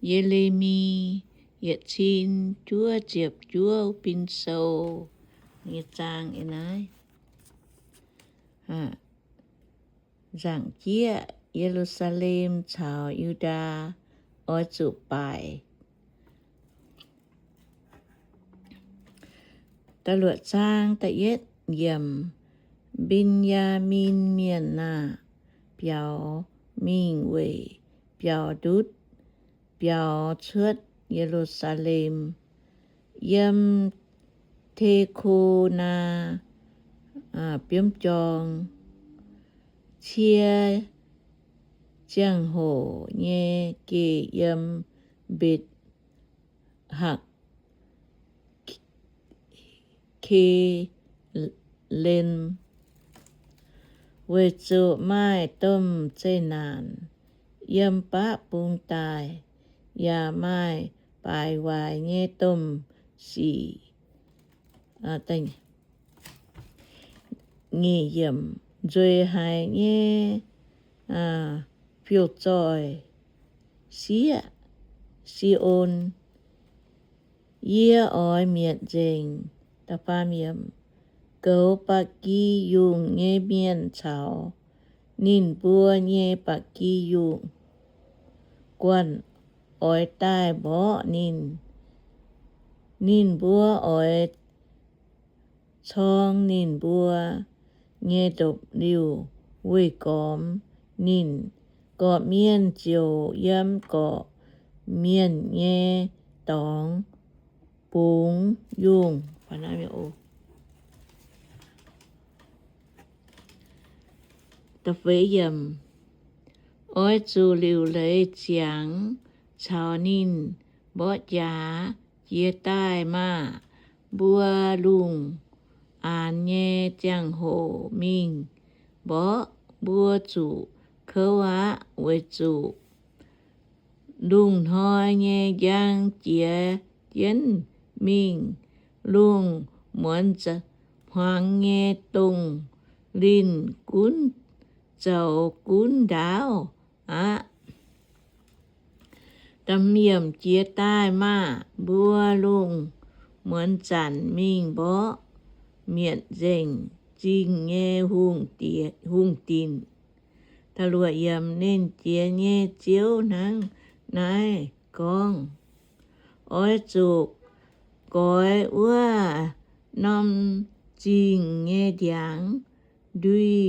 Ye^le^mi yietc cin juov ziepc juov bin sou nyei zaang. Nzaangc jieqv, Ye^lu^saa^lem caux Yu^ndaa oix zuqc baaic. Da'luoqc zaang da'yietv yiemc. Mben^yaa^min Mienh aah! Biaux mingh weic biaux ndutv biaux cuotv Ye^lu^saa^lem. Yiem Te^ko^naa biomv jorng cie ziangh hoc nyei geh yiem Mbetc Hakv^ke^len, weic zuqc maaih domh zeqc naanc yiem baqv bung daaih, yaac maaih baaic waaic nyei domh sic. Nzueic haic nyei fiuv-zoih sieqv Si^on, yie oix mietc nzengc. Goux ba'gi yungh nyei mienh caux ninh mbuo nyei ba'gi yungh guanh oix daaih mborqv ninh. Ninh mbuo oix corng ninh mbuo nyei ndopv-liuh weih gormx ninh. Gorqv-mienh ziouc yiem gorqv-mienh nyei dorngx bungx yungh. Oix zuqc liuc leiz ziangx caux ninh mborqv jaax jiez daaih maah! Mbuo lungh aanx nyei ziangh hoc mingh mborqv mbuo zuqc kouv aqv, weic zuqc lungh hnoi nyei njang jiez jienv mingh. Lungh muonz hmuangx nyei dongh linh gunv zoux gunv ndaauv aqv. Jiez daaih maah! Mbuo lungh muonz zanc mingh mborqv mietc nzengc zingh nyei hungh dinc. Nernh Jiex nyei Ziouv hnangv naaiv gorngv, Oix zuqc goix wuov norm zingh nyei ndiangx ndui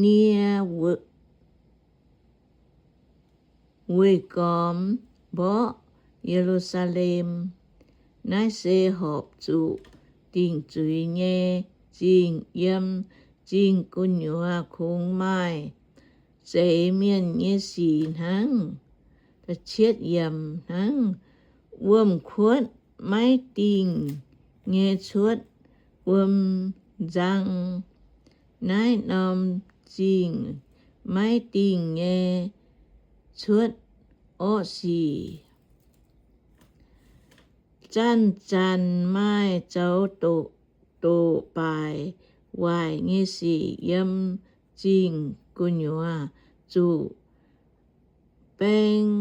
nie weih gormx mborqv Ye^lu^saa^lem. Naaiv se horpc zuqc dingc zuiz nyei zingh. Yiem zingh gu'nyuoz kungx maaih zeix mienh nyei sic hnangv, hnangv wuom-kuotv maiv dingh nyei cuotv wuom-nzang. Naaiv norm zingh maiv dingh nyei cuotv orqv sic. Zanc-zanc maaih zoux doqc baaic waaic nyei sic yiem zingh gu'nyuoz zuqc baeng,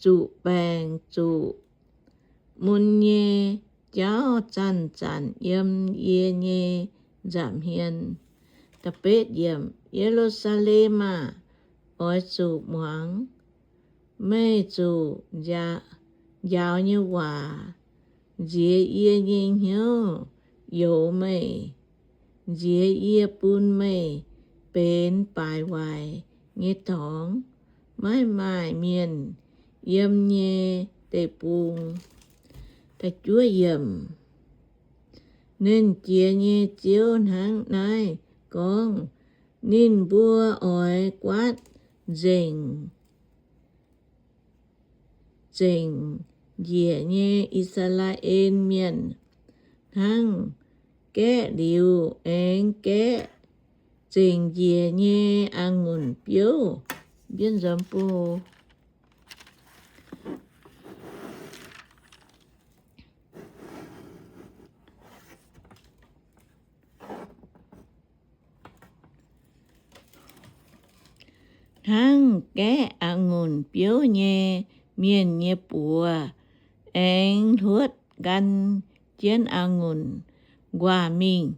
zuqc baengc, zuqc mun nyei jauv zanc-zanc yiem yie nyei nza'hmien. Ye^lu^saa^lem aah! Oix zuqc muangx meih zuqc njaaux nyei waac. Nziex yie nyei hnyouv youx meih. Nziex yie bun meih benx baaic waaic nyei dorngx, maiv maaih mienh yiem nyei deic-bung. Nernh Jiex nyei Ziouv hnangv naaiv gorngv, Ninh mbuo oix guaatv nzengc, zengc njiec nyei I^saa^laa^en Mienh hnangv gaeqv liuz aengx gaeqv zengc njiec nyei a'ngunc biouv. Mbienv nzomz bung hnangv gaeqv a'ngunc biouv nyei mienh nyei buoz, aengx hluotv nqan jienv a'ngunc nquaah mingh.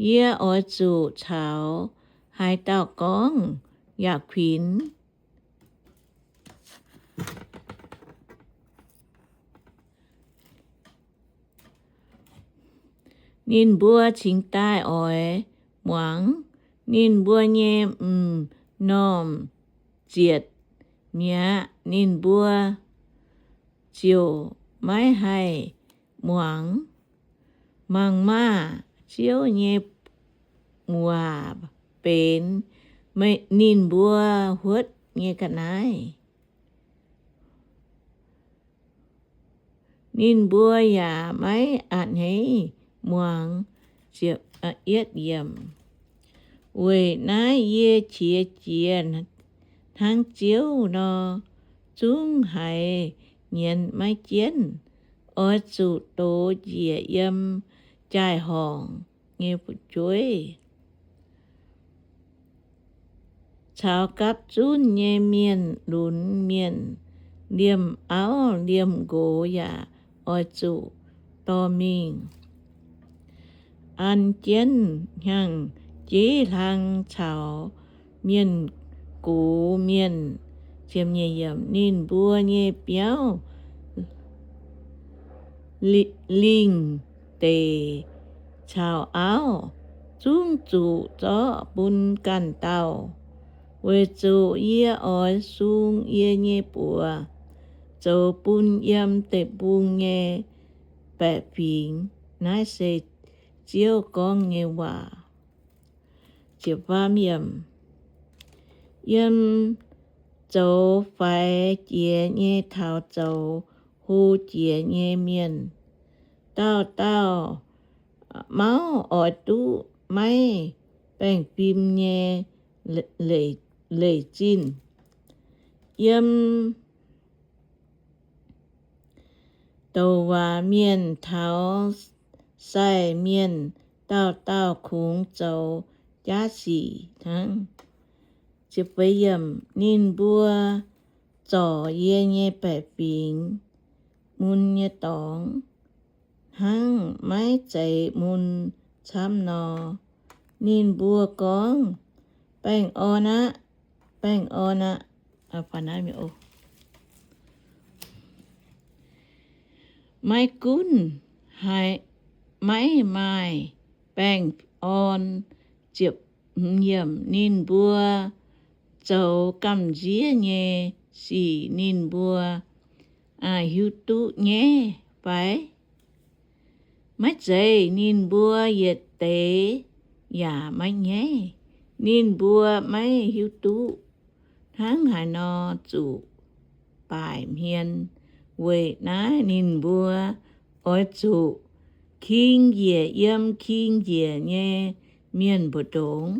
Yie oix zuqc caux haaix dauh gorngv yaac kuinx. Ninh mbuo cingx daaih oix muangx, ninh mbuo nyei m'normh zietc mi'aqv, ninh mbuo ziouc maiv haih muangx. Mangc maah! Ziouv nyei waac benx ninh mbuo huotv nyei ga'naaiv. Ninh mbuo yaac maiv a'hneiv muangx. Weic naaiv yie qiex jiez hnangv Ziouv nor, zungv haiz nyienz maiv jienv. Oix zuqc dox njiec yiem jaai-horngc nyei fu'jueiv caux gapv zunv nyei mienh lunx mienh. Liemh auv liemh nqox yaac oix zuqc dorh mingh. An jienv hnyangx-jeiv hlang caux mienh gox mienh. Ninh mbuo nyei biauv lingh deic caux auv zungv zuqc zorqv bun ganh dauh, weic zuqc yie oix sung yie nyei buoz zoux bun yiem deic-bung nyei baeqc fingx. Naaiv se Ziouv gorngv nyei waac. Yiem zoux faix jiex nyei taux zoux hlo jiex nyei mienh, dauh dauh mauv oix duqv maiv baengh fim nyei leic zinh. Yiem douc waac mienh taux sai mienh, dauh dauh kungx zoux jaav sic hnangv. Ninh mbuo zorc yie nyei baeqc fingx mun nyei dorngx hnangv maiv zeiz mun camv nor. Ninh mbuo gorngv, Baengh orn aqv, baengh orn aqv. Maiv gunv maiv maaih baengh orn. Ninh mbuo zoux gamh nziev nyei sic ninh mbuo hiuv duqv nyaiv fai? Maiv zeiz, ninh mbuo yietc deix yaac maiv nyaiv. Ninh mbuo maiv hiuv duqv hnangv haaix nor zuqc baaic hmien. Weic naaiv ninh mbuo oix zuqc king njiec yiem king njiec nyei mienh mbu'ndongx.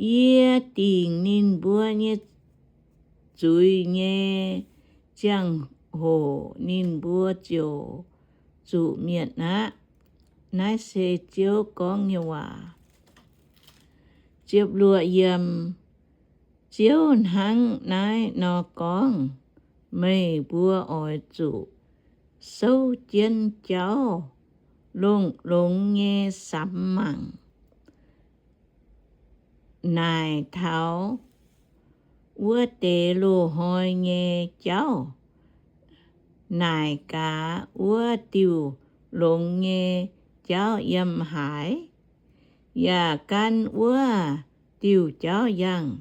Yie dingc ninh mbuo nyei zuiz nyei ziangh hoc ninh mbuo ziouc zuqc mietc aqv. Naaiv se Ziouv gorngv nyei waac. Ziouv hnangv naaiv nor gorngv, Meih mbuo oix zuqc souv jienv jauv, longx-longx nyei samx mangc, naaic taux wuov deix loz-hnoi nyei jauv, naaic gaax wuov diuh longx nyei jauv yiem haaix, yaac gan wuov diuh jauv yangh.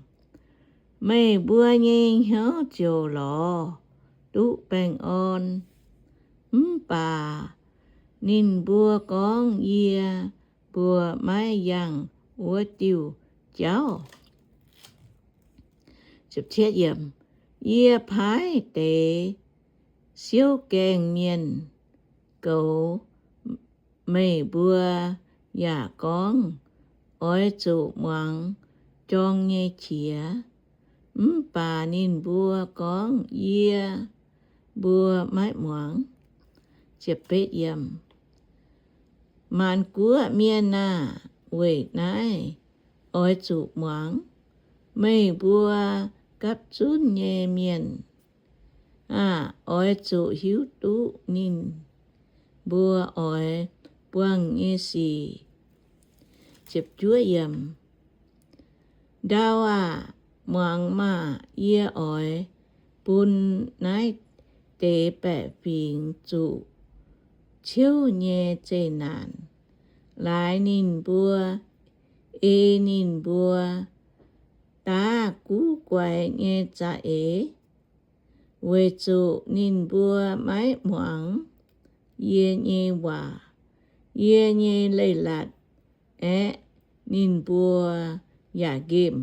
Meih mbuo nyei hnyouv ziouc lorz duqv baengh orn. Mv baac ninh mbuo gorngv, Yie mbuo maiv yangh wuov diuh jauv. Yie paaiv deix siouv gaengh mienh goux meih mbuo yaac gorngv, Oix zuqc muangx jorng nyei qiex. Mv baac ninh mbuo gorngv, Yie mbuo maiv muangx. Maanc guoqv mienh aah! Weic naaiv oix zuqc muangx. Meih mbuo gapv zunv nyei mienh aah! Oix zuqc hiuv duqv ninh mbuo oix buangh nyei sic. Ndau aah! Muangx maah! Yie oix bun naaiv deix baeqc fingx zuqc ciouv nyei zeqc naanc, laaix ninh mbuo, ei ninh mbuo daav guv guaix nyei za'eix, weic zuqc ninh mbuo maiv muangx yie nyei waac. Yie nyei leiz-latc aeqv, ninh mbuo yaac nqemh.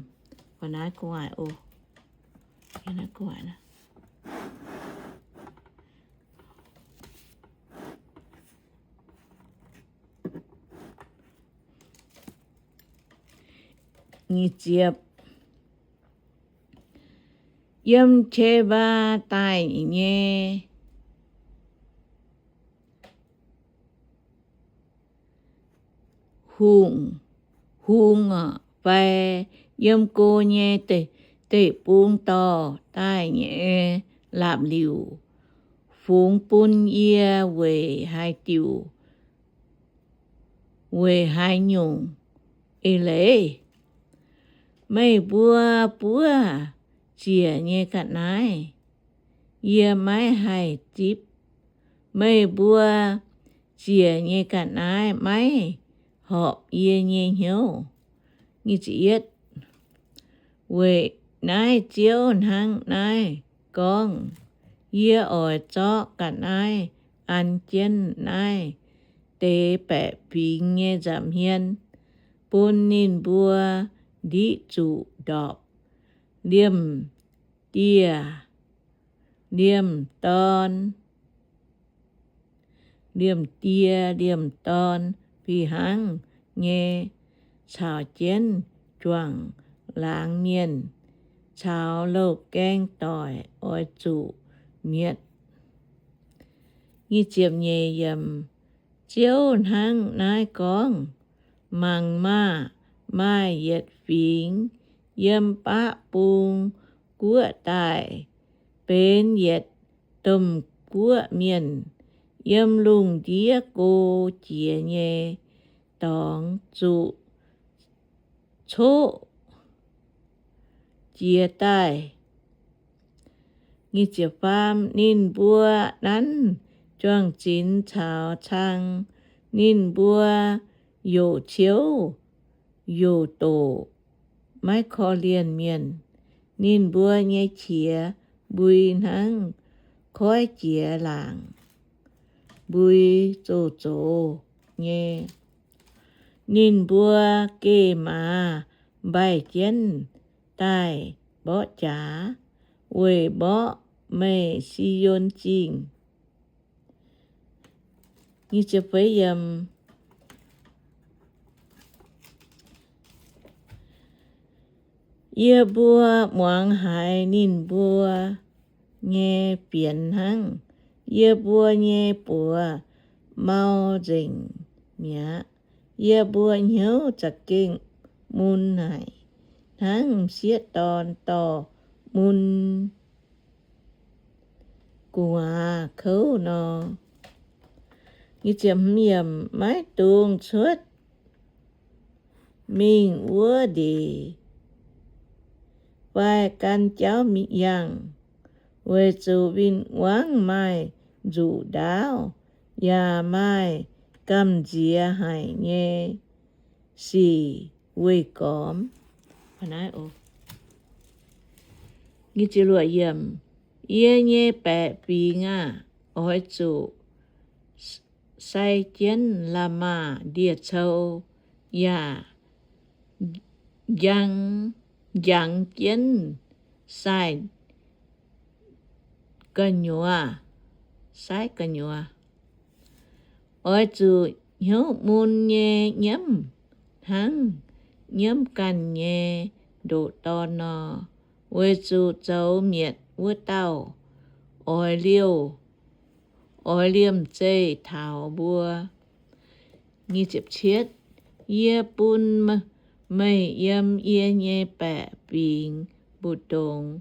Yiem Qebaa daaih nyei hungh, hungh fai yiem go nyei deic-bung dorh daaih nyei laapc liuc, fungx bun yie weic haaix diuc, weic haaix nyungc eix leiz? Meih mbuo buov ziec nyei ga'naaiv, yie maiv haih zipv. Meih mbuo ziec nyei ga'naaiv maiv horpc yie nyei hnyouv. Weic naaiv Ziouv hnangv naaiv gorngv, Yie oix zorqv ga'naaiv an jienv naaiv deix baeqc fingx nyei nza'hmien, bun ninh mbuo ndiqv zuqc ndorpc, liemh dieh liemh dorn, liemh dieh liemh dorn fih hnangv nyei caux jienv juangc laangz mienh caux loz-gaeng doic oix zuqc mietc. Ziouv hnangv naaiv gorngv, Mangc maah! Maaih yietc fingx yiem baqv bung guoqv daaih, benx yietc domh guoqv mienh, yiem lungh ndiev go jiex nyei dorngx zuqc coqv jiez daaih. Ninh mbuo nanv juang-zinx caux cang. Ninh mbuo youc ciouv youc doqc, maiv korv-lienh mienh. Ninh mbuo nyei qiex mbui hnangv koiv jiex laangc mbui zoux zoux nyei. Ninh mbuo geh maaz mbaih jienv daaih mborqv jaax, weic mborqv meih, Si^on Zingh. Yie mbuo muangx haiz ninh mbuo nyei fienx hnangv yie mbuo nyei buoz mau nzengc mi'aqv. Yie mbuo hnyouv za'gengh mun haic, hnangv m'sieqv dorn dorh mun gu'nguaaz kouv nor. Maiv dungx cuotv mingh wuov ndeic fai gan jauv yangh, weic zuqc win-wangv maaih nzuqc ndaauv, yaac maaih gamh nziex haic nyei sic weih gormx. Yie nyei baeqc fingx aah! Oix zuqc sai jienv la'maah ndie-cou, yaac njang, njangx jienv sai gu'nyuoz, sai gu'nyuoz. Oix zuqc hnyouv mun nyei nyiemv hnangv nyiemv ganh nyei ndoqc dorn nor, weic zuqc zoux mietc wuov dauh oix liouh, oix liemh zeih taux mbuo. Yie bun meih yiem yie nyei baeqc fingx mbu'ndongx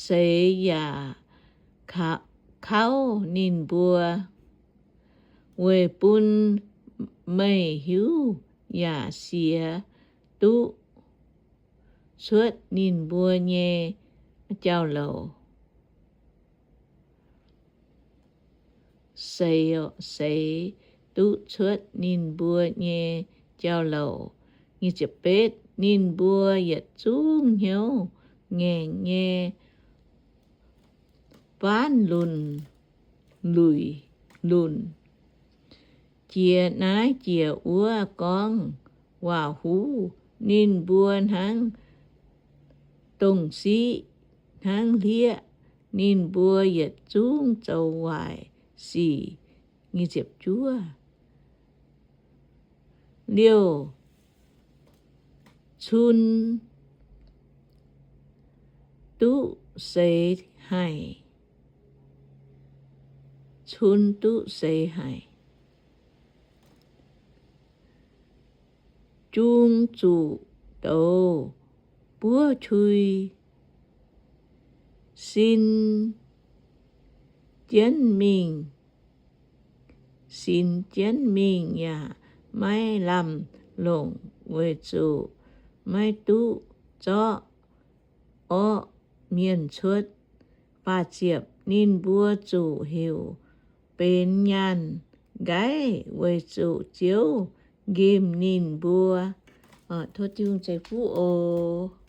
seix yaac kauv ninh mbuo, weic bun meih hiuv yaac siex duqv cuotv ninh mbuo nyei jauv-louc. Seix, seix duqv cuotv ninh mbuo nyei jauv-louc. Ninh mbuo yietc zungv hnyouv ngaengc nyei faanv lunh luic lunh, jiex naaiv jiex wuov gorngv waac-huv. Ninh mbuo hnangv dongh siqv hnangv hlieqv. Ninh mbuo yietc zungv zoux waaic sic. Liouh cun duqv seix haic. Cun duqv seix haic. Jung zuqc douz buov qui, sin jienv mingh, sin jienv mingh yaac maiv lamh longc, weic zuqc maiv duqv zorqv orqv mienh cuotv. Ninh mbuo zuqc heuc benx nyaanh nqaiv, weic zuqc Ziouv nqemh ninh mbuo. Tov Tin-Hungh ceix fuqv oc.